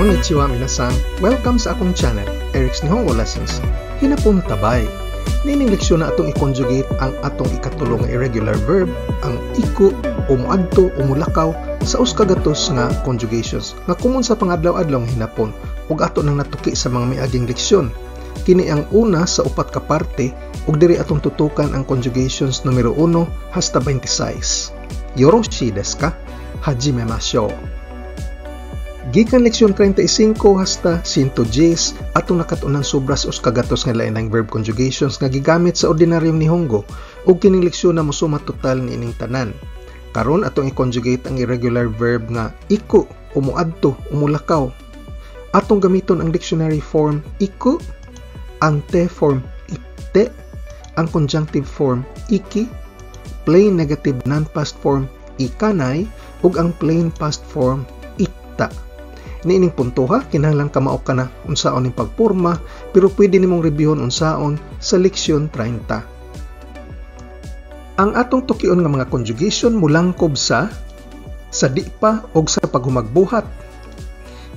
Konnichiwa, minasan. Welcome sa akong channel, Eric's Nihongo Lessons. Hinapon tabay. Niining leksyon na atong i-conjugate ang atong ikatulo nga irregular verb, ang iku o muadto o mulakaw, sa 100 nga conjugations nga common sa pangadlaw-adlaw nga hinapon ug ato nang natuki sa mga miaging leksyon. Kini ang una sa upat ka parte ug diri atong tutukan ang conjugations numero 1 hasta 26. Yoroshii desu ka? Hajimemashou. Gikan leksyon 35 hasta 110, atong nakat-unan sobra sa 100 nga lain verb conjugations nga gigamit sa ordinaryong Nihongo ug kining leksyon na mosuma total niining tanan. Karon, atong i-conjugate ang irregular verb nga iku o muadto o mulakaw. Atong gamiton ang dictionary form iku, ang te form itte, ang conjunctive form iki, plain negative non-past form ikanai, ug ang plain past form itta. Niining puntoha, kinahanglan kamao ka na unsaon ning pagporma, pero pwede nimong reviewon unsaon sa leksyon 30. Ang atong tukion nga mga conjugation mulangkob sa di pa og sa paghumagbuhat,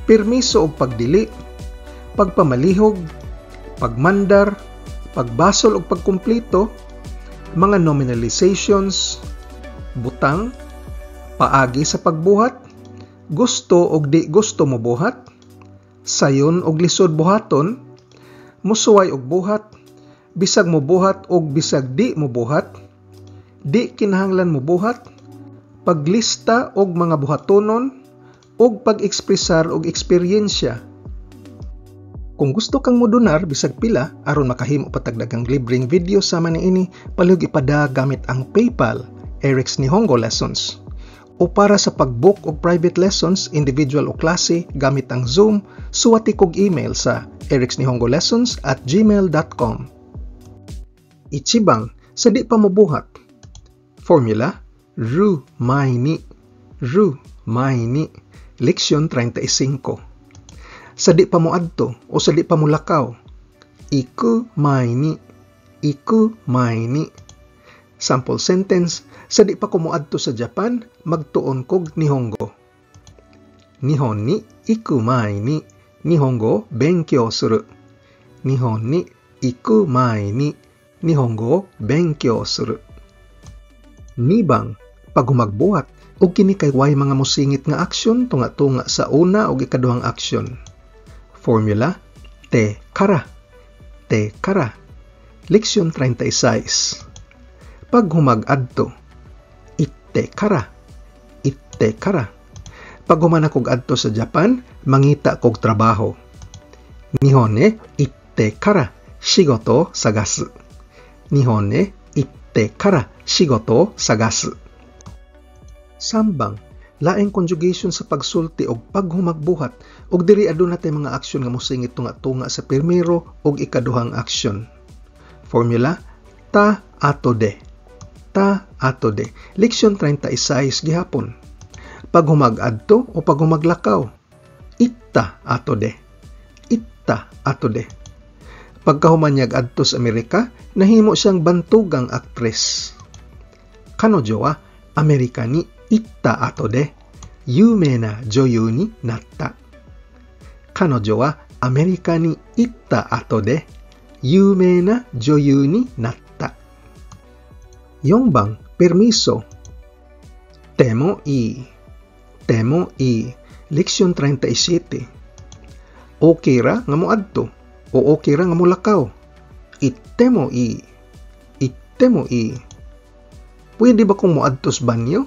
permiso og pagdili, pagpamalihog, pagmandar, pagbasol og pagkumpleto, mga nominalizations, butang, paagi sa pagbuhat, gusto og di gusto mobuhat, sayon og lisod buhaton, musuway og buhat, bisag mobuhat og bisag di mobuhat, di kinahanglan mobuhat, paglista og mga buhatonon, ug pag-ekspresar og eksperyensya. Kung gusto kang modonar bisag pila aron makahimo pa tag daghang libreng video sama niini, palihog ipada gamit ang PayPal, Eric's Nihongo Lessons. O para sa pag-book og private lessons, individual o klase, gamit ang Zoom, suwati kog email sa ericsnihongolessons@gmail.com. Ichibang, sa di pa mobuhat. Formula, ru mai ni, ru mai ni, leksyon 35. Sa di pa moadto o sa di pa molakaw, iku mai ni, iku mai ni. Sample sentence, sa di pa ko moadto sa Japan, magtuon kog Nihongo. Nihon ni iku mai ni Nihongo benkyou suru. Nihon ni iku mai ni Nihongo benkyou suru. Nibang, paghumagbuhat, ug kini kay way mga musingit nga aksyon tunga-tunga sa una ug ikaduhang aksyon. Formula, te kara, te kara. Leksyon 36. Paghumag-adto, itte kara, itte kara. Paghuman akog adto sa Japan, mangita kog trabaho. Nihon e itte kara shigoto o sagasu. Nihon e itte kara shigoto o sagasu. Sambang, laing conjugation sa pagsulti og paghumagbuhat ug diri aduna tay mga aksyon nga mosingit tunga-tunga sa primero ug ikaduhang aksyon. Formula, ta ato de. Ta ato de. Leksyon 36 gihapon. Paghumag-adto o paghumaglakaw, itta ato de. Itta ato de. Pagkahuman niyag adto sa Amerika, nahimo siyang bantugang aktres. Kanojo wa Amerika ni itta ato de yume na joyu ni natta. Kanojo wa Amerika ni itta ato de yume na joyu ni natta. Yongbang, permiso. Temo i. Temo i. Leksyon 37. Okay ra nga moadto o okay ra nga molakaw. Ittemo ii. Ittemo ii. Pwede ba kong moadto sa banyo?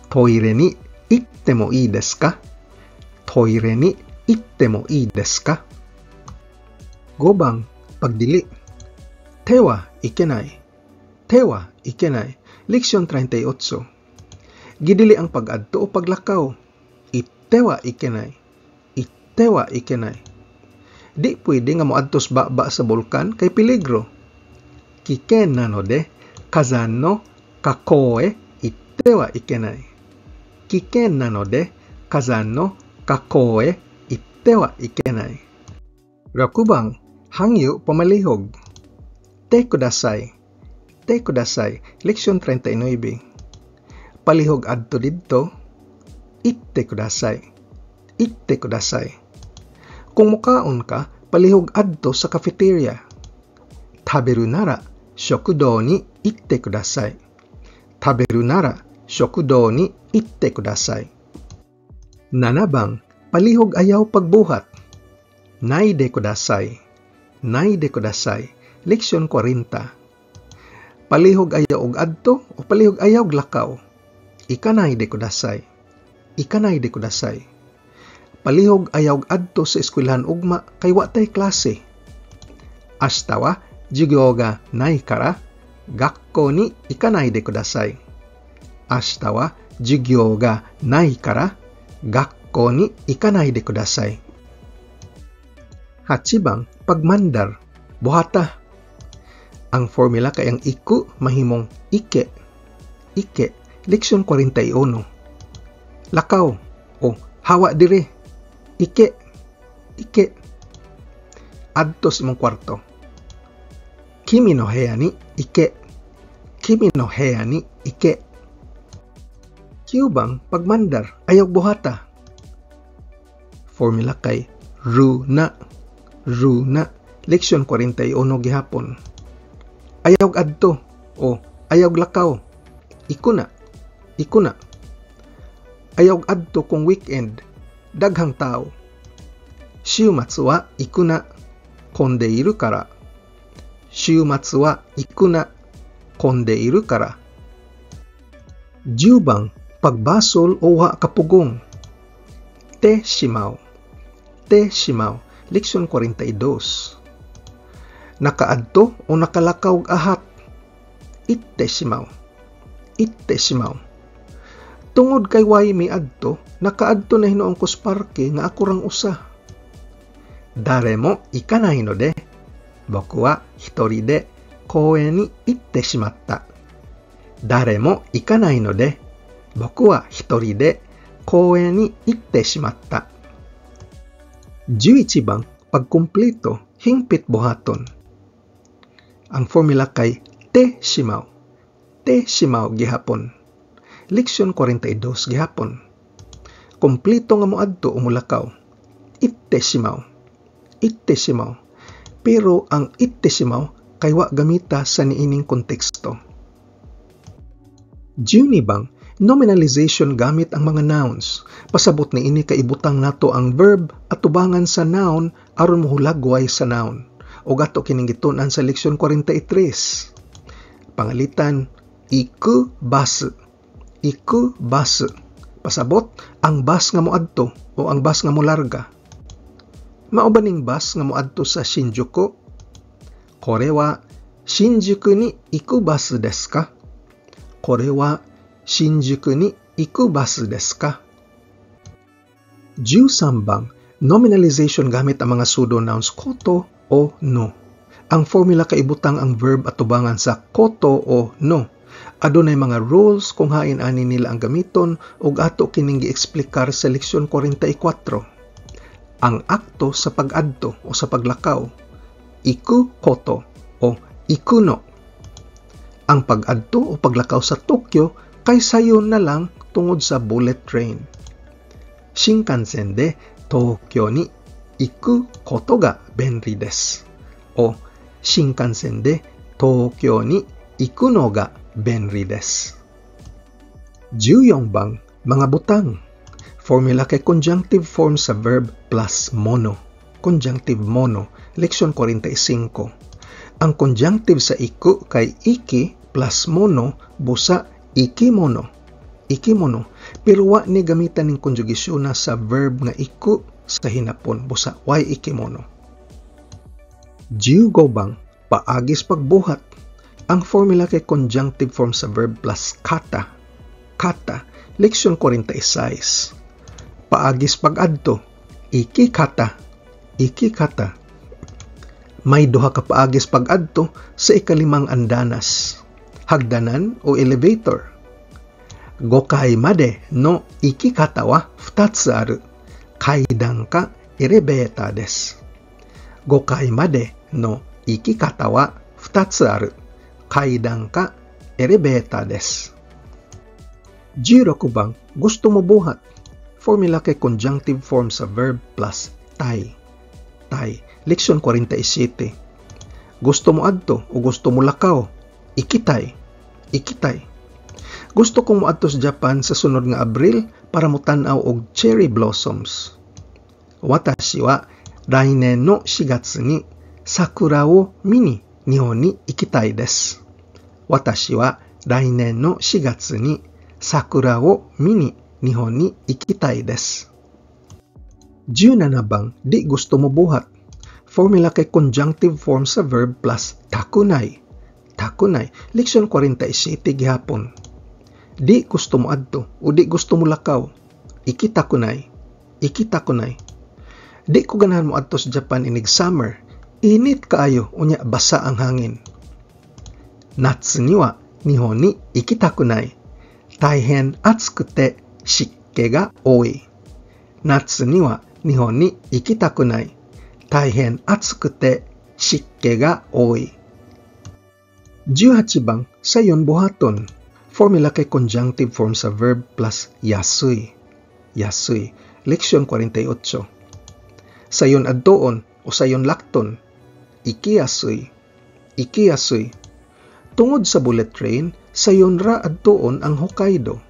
Toire ni itte mo ii desu ka? Toire ni itte mo ii desu ka? Gobang, pagdili. Te wa ikenai. Te wa ikenai. Leksyon 38. Gidili ang pag-adto o paglakaw. Itte wa ikenai. Itte wa ikenai. Di pwede nga moadto sa baba sa bulkan kay peligro. Kiken nano de kazan no kakou e itte wa ikenai. Kiken nano de kazan no kakou e itte wa ikenai. Rokubang, hangyo pamalihog. Te kudasai. Te kudasai. Leksyon 39. Palihog adto didto. Itte kudasai. Itte kudasai. Kung mukaon ka, palihog adto sa cafeteria. Taberu nara shokudo ni itte kudasai. Taberu nara shokudo ni itte kudasai. Nanabang, palihog ayaw pagbuhat. Naide kudasai. Naide kudasai. Leksyon 40. Palihog ayaw og adto o palihog ayaw og lakaw. Ikanay de kudasai. Ikanay de kudasai. Palihog ayaw og adto sa eskwelahan ugma kay wa tay klase. Ashita wa jugyo ga nai kara gakko ni ikanai de kudasai. Ashita wa jugyo ga nai kara gakko ni ikanai de kudasai. Hachibang, pagmandar, buhata. Ang formula kay ang iku mahimong ike. Ike, leksyon 41. Lakaw o hawa dire. Ike, ike. Adto sa imong kwarto. Kimi no heya ni ike. Kimi no heya ni ike. Kyubang, pagmandar, ayaw buhata. Formula kay ru na. Ru na. Leksyon 41 gihapon. Ayaw adto o ayaw lakaw. Iku na. Iku na. Ayaw adto kung weekend. Daghang tao. Shumatsu wa iku na. Kondeiru kara. Shumatsu wa iku na. Kondeiru kara. Jubang, pagbasol o wa kapugong. Te shimao. Te shimao. Leksyon 42. Nakaadto o nakalakaw og ahat. Itte shimao. Itte shimao. Tungod kay way mi adto, nakaadto na hinuon ko sa parke nga ako rang usa. Dare mo ikanai no de, boku wa hitori de koen ni itte shimatta. Dare mo ikanai no de, boku wa hitori de koen ni itte shimatta. 11 bang pagkumpleto hingpit buhaton. Ang formula kay te shimao. Te shimao gihapon. Leksyon 42 gihapon. Kompleto nga moadto o mulakaw. Itte shimao. Itte shimao. Pero ang itte shimao kay wa gamita sa niining konteksto. 12 bang nominalization gamit ang mga nouns. Pasabot ni ini kay ibutang nato ang verb at tubangan sa noun aron mohulagway sa noun. O ato kining gitun-an sa leksyon 43. Pangalitan, iku bus. Iku bus. Pasabot, ang bus nga moadto o ang bus nga molarga. Mao ba ning bus nga moadto sa Shinjuku? Kore wa Shinjuku ni iku bus desu ka? Kore wa Shinjuku ni iku bus desu ka? 13 bang nominalization gamit ang mga pseudonouns koto o no. Ang formula kay ibutang ang verb at tubangan sa koto o no. Adunay mga rules kung hain ani nila ang gamiton ug ato kining gieksplikar sa leksyon 44. Ang akto sa pag-adto o sa paglakaw, iku koto o iku no. Ang pag-adto o paglakaw sa Tokyo kay sayon na lang tungod sa bullet train. Shinkansen de Tokyo ni iku koto ga benri desu. O shinkansen de Tokyo ni iku no ga benri desu. 14 bang mga butang. Formula kay conjunctive form sa verb plus mono. Conjunctive mono, leksyon 45. Ang conjunctive sa iku kay iki plus mono busa ikimono. Ikimono. Pero wa ni gamitan ning konjugasyon na sa verb nga iku sa hinapon busa way ikimono. 15 bang paagis pagbuhat. Ang formula kay conjunctive form sa verb plus kata. Kata, leksyon 46. Paagis pag-adto, ikikata, ikikata. May duha ka paagis pag-adto sa ikalimang andanas, hagdanan o elevator. Gokai made no ikikata wa futatsu aru. Kaidan ka elevator desu. Gokai made no ikikata wa futatsu aru. Kaidan ka elevator desu. 16 bang gusto mo buhat? Formula kay conjunctive form sa verb plus たい. たい. Leksyon 47. Gusto mo adto o gusto mo lakaw? 行きたい. 行きたい. Gusto kong moadto sa Japan sa sunod nga Abril para motan-aw og cherry blossoms. 私は来年の4月に桜を見に日本に行きたいです。私は来年の4月に桜を見に日本に行きたいです。17 bang di gusto mo buhat. Formula kay conjunctive form sa verb plus たくない. たくない. Leksyon 47 gihapon. Di gusto mo adto o di gusto mo lakaw. 行きたくない. 行きたくない. Di ko ganahan mo adto sa Japan inig summer. Init kaayo, unya basa ang hangin. 夏には日本に行きたくない。大変暑くて湿気が多い。夏には日本に行きたくない。大変暑くて湿気が多い。18 bang sayon buhaton. Formula kay conjunctive form sa verb plus やすい. やすい. Leksyon 48. Sayon adtoon o sayon lakton. 行きやすい. 行きやすい. Tungod sa bullet train, sayon ra adtoon ang Hokkaido.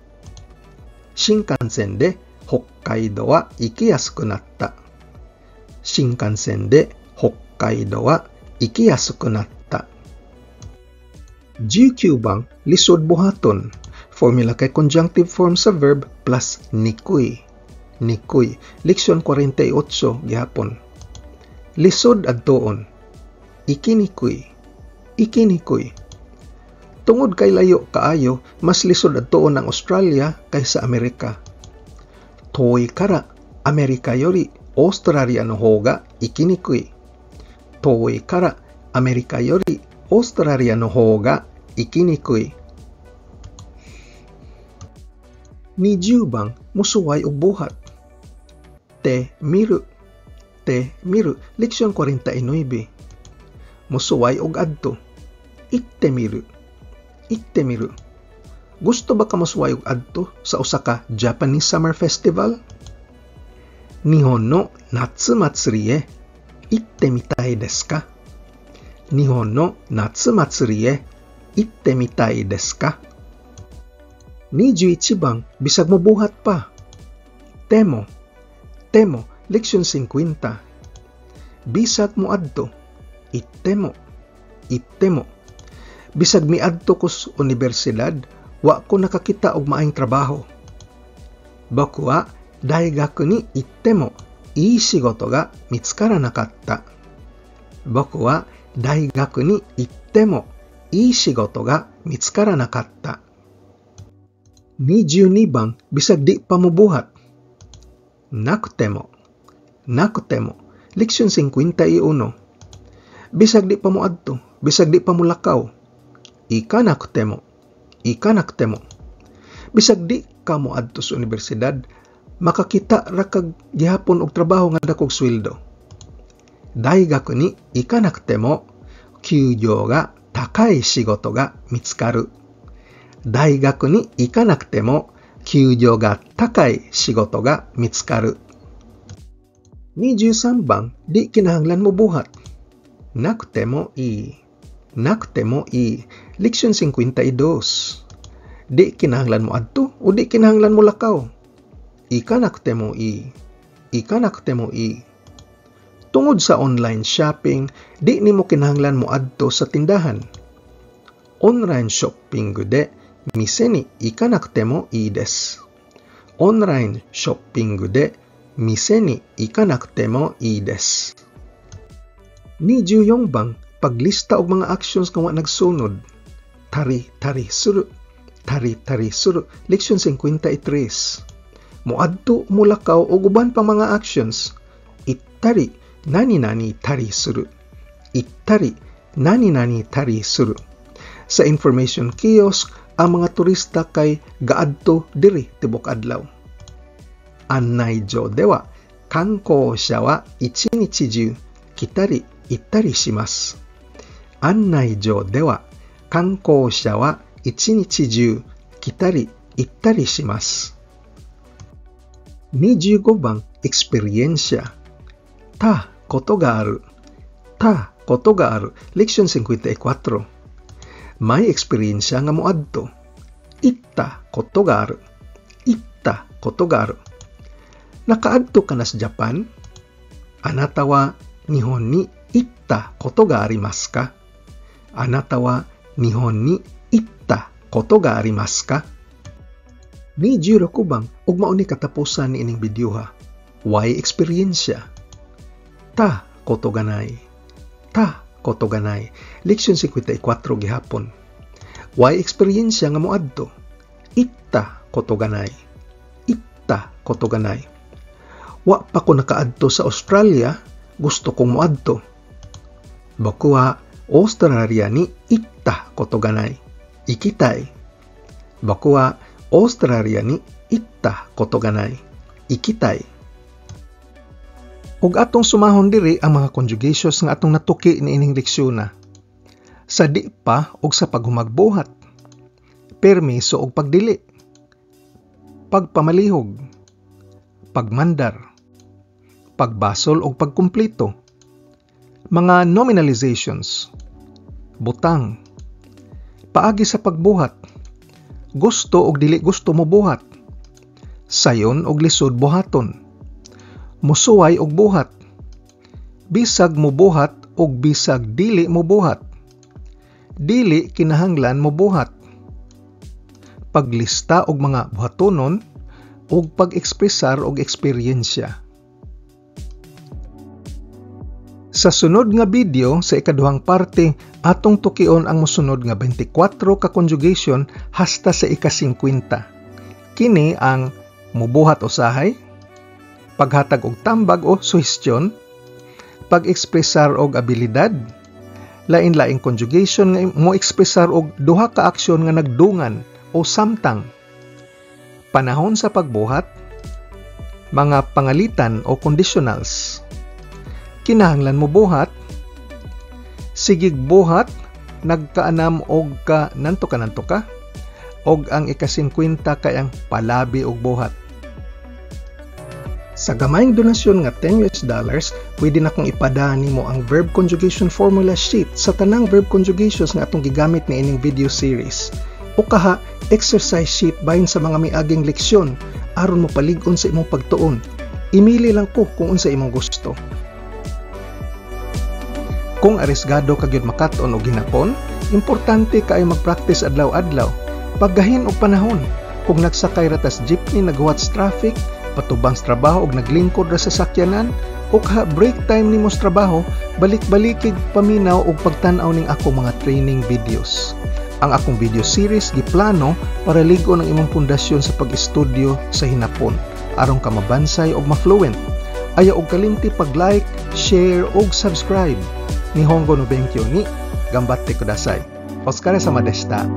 新幹線で北海道は行きやすくなった。新幹線で北海道は行きやすくなった。19 bang lisod buhaton. Formula kay conjunctive form sa verb plus にくい. にくい. Leksyon 48 gihapon. Lisod adtoon. 行きにくい. 行きにくい. Tungod kay layo kaayo, mas lisod adtoon ang Australia kaysa Amerika. 遠いからアメリカよりオーストラリアの方が行きにくい。遠いからアメリカよりオーストラリアの方が行きにくい。20 bang musuway og buhat. てみるてみる. Leksyon 49. Musuway og adto. 行ってみる行ってみる. Gusto ba ka mosuway og adto sa usa ka Japanese Summer Festival? 日本の夏祭りへ行ってみたいですか？日本の夏祭りへ行ってみたいですか？ 21 bang bisag mobuhat pa. てもても. Leksyon 50. Bisag moadto. 行っても行っても. Bisag miadto ko sa unibersidad, wa ko nakakita og maayong trabaho. 僕は大学に行ってもいい仕事が見つからなかった。僕は大学に行ってもいい仕事が見つからなかった。22 bang bisag di pa mobuhat. なくてもなくても. Leksyon 51. Bisag di pa moadto, bisag di pa molakaw. 行かなくても行かなくても. Bisag di ka moadto sa unibersidad, makakita ra kag gihapon og trabaho nga dakog sweldo. 大学に行かなくても給料が高い仕事が見つかる。大学に行かなくても給料が高い仕事が見つかる。23 bang di kinahanglan mo buhat. なくてもいい。なくてもいい。 Leksyon 52. Di kinahanglan mo adto o di kinahanglan mo lakaw. 行かなくてもいい。行かなくてもいい。 Tungod sa online shopping, di nimo kinahanglan mo adto sa tindahan. オンラインショッピングで店に行かなくてもいいです。オンラインショッピングで店に行かなくてもいいです。24 bang paglista og mga actions nga wa nagsunod. たりたりするたりたりする. Leksyon 53. Moadto, molakaw og uban pang mga actions. 行ったり何々たりする。行ったり何々たりする。 Sa information kiosk, ang mga turista kay gaadto diri tibok adlaw. 案内所では観光者は一日中来たり行ったりします。案内所では観光者は一日中来たり行ったりします。25 bang eksperyensya. Ta koto ga aru. Ta koto ga aru. Leksyon 54. May eksperyensya nga moadto. Itta koto ga aru. Itta koto ga aru. Nakaadto ka na sa Japan? Anata wa Nihon ni itta koto ga arimasu ka? Anata wa Nihon ni itta koto ga arimasu ka? 26 bang ug mao ni katapusan ni ining video ha. Way eksperyensya. Ta koto ga nai. Ta koto ga nai. Leksyon 54 gihapon. Way eksperyensya nga moadto. Itta koto ga nai. Itta koto ga nai. Wa pa ko nakaadto sa Australia, gusto kong moadto. Boku wa Australia ni itta koto ga nai. Ikitai. Boku wa Australia ni itta koto ga nai. Ikitai. Ug atong sumahon diri ang mga conjugations nga atong natuki niining leksyon. Sa di pa ug sa paghumagbuhat. Permiso ug pagdili. Pagpamalihog. Pagmandar. Pagbasol ug pagkumpleto. Mga nominalizations. Butang. Paagi sa pagbuhat. Gusto og dili gusto mo buhat. Sayon og lisod buhaton. Musuway og buhat. Bisag mobuhat og bisag dili mobuhat. Dili kinahanglan mobuhat. Paglista og mga buhatonon ug pag-ekspresar og eksperyensya. Sa sunod nga video sa ikaduhang parte, atong tukion ang mosunod nga 24 ka conjugation hasta sa ika-50. Kini ang mubuhat usahay, paghatag og tambag o suhestyon, pag-ekspresar og abilidad, lain-laing conjugation nga mo ekspresar og duha ka aksyon nga nagdungan o samtang, panahon sa pagbuhat, mga pangalitan o conditionals, kinahanglan mo buhat, sigig buhat, nagkaanam og ka nanto ka nanto ka, og ang ika-50 kay ang palabi og buhat. Sa gamayng donasyon nga $10 US, pwede na kong ipada nimo ang verb conjugation formula sheet sa tanang verb conjugations nga atong gigamit niining video series. O kaha exercise sheet bahin sa mga miaging leksyon aron mo palig-on sa imong pagtuon. Imili lang ko kung unsa imong gusto. Kung arisgado ka gyud makat-on og hinapon, importante kaayo mag-practice adlaw-adlaw. Paggahin og panahon. Kung nagsakay ra tas jeepney naghuwat sa traffic, patubang sa trabaho og naglingkod ra sa sakyanan, o kaha break time nimo sa trabaho, balik-balikig paminaw og pagtan-aw ning akong mga training videos. Ang akong video series giplano para lig-on ang imong pundasyon sa pag-estudyo sa hinapon aron ka mabansay og ma-fluent. Ayaw og kalimti pag-like, share og subscribe. Nihongo no benkyo ni ganbatte kudasai. Otsukaresama deshita.